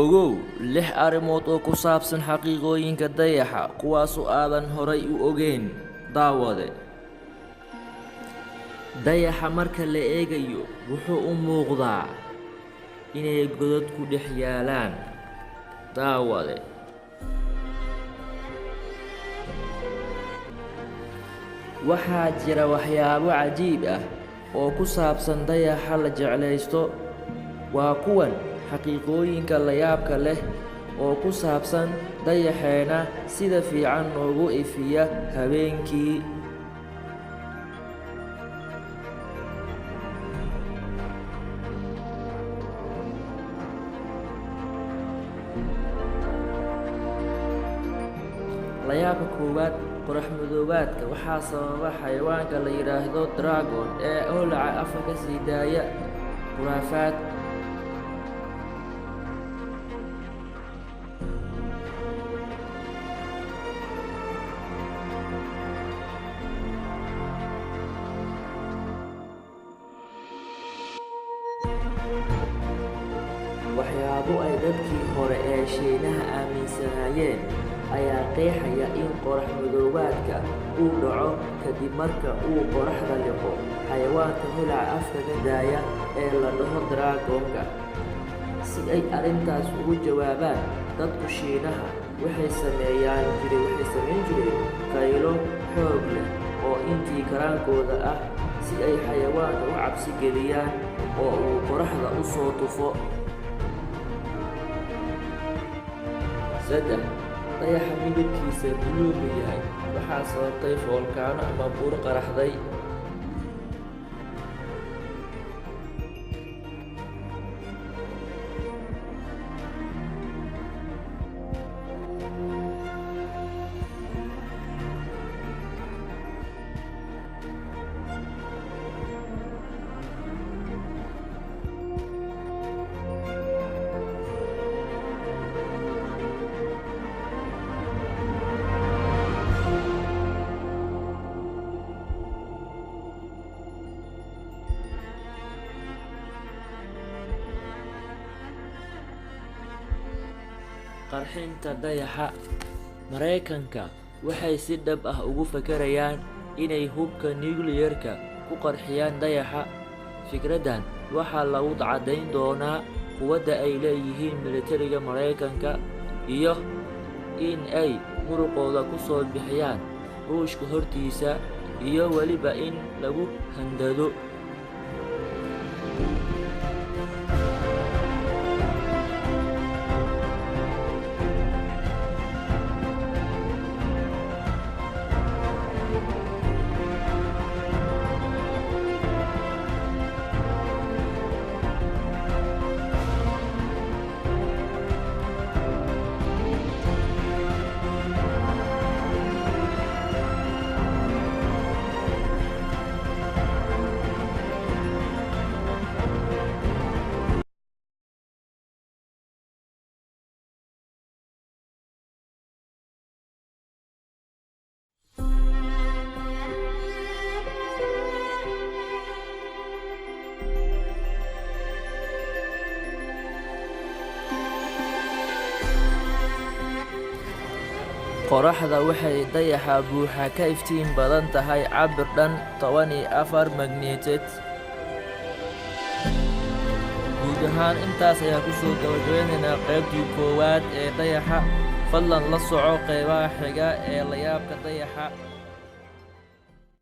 Ogow lix arrimood oo ku saabsan xaqiiqooyinka dayaxa kuwaasoo aadan horay u ogeyn. Daawade. Dayaxa marka la eegayo wuxuu u muuqdaa inay godad ku dhex yaalaan. Daawade. Waxaa jira waxyaabo cajiib ah oo ku saabsan dayaxa la jeclaysto. Waa kuwan xaqiiqooyinka la yaabka leh oo ku saabsan dayaxeena sida fiican noogu ifiya habeenkii. Layaabka koowaad, qorax madoobaadka waxaa sababa xayawaanka la yiraahdo dragon ee holaca afka ka sii daaya. Khuraafaad. Waxyaabo ay dadkii hore ee Shiinaha aaminsanaayeen ayaa qeexaya in qorax madoobaadka uu dhaco kadib marka uu qoraxda liqo xayawaanka holaca afka ka daaya ee la dhaho dragon-ka. Si ay arrintaas uga jawaabaan, dadku Shiinaha waxay samayn jireen qaylo xoog leh oo intii karaankooda ah si ay xayawaanka u cabsi geliyaan oo uu qoraxda u soo tufo. 3. Dayaxa midabkiisa buluuga yahay waxaa sababtay foolkaano ama buur qaraxday. Qarxinta dayaxa. Mareykanka waxay si dhab ah ugu fekerayaan inay hubka nukliyeerka ku qarxiyaan dayaxa. Fikraddan waxaa lagu caddayn doonaa quwadda ay leeyihiin militariga Mareykanka iyo in ay muruqooda ku soo bixiyaan Ruushka hortiisa iyo weliba in lagu handado. Qorraxda waxay dayaxa buuxa ka iftiin badan tahay cabbir dhan 14 magnitude. Guud ahaan intaas ayaan ku soo gabagabeynaynaa qaybtii koowaad ee dayaxa. Fadlan la soco qaybaha xiga ee layaabka dayaxa.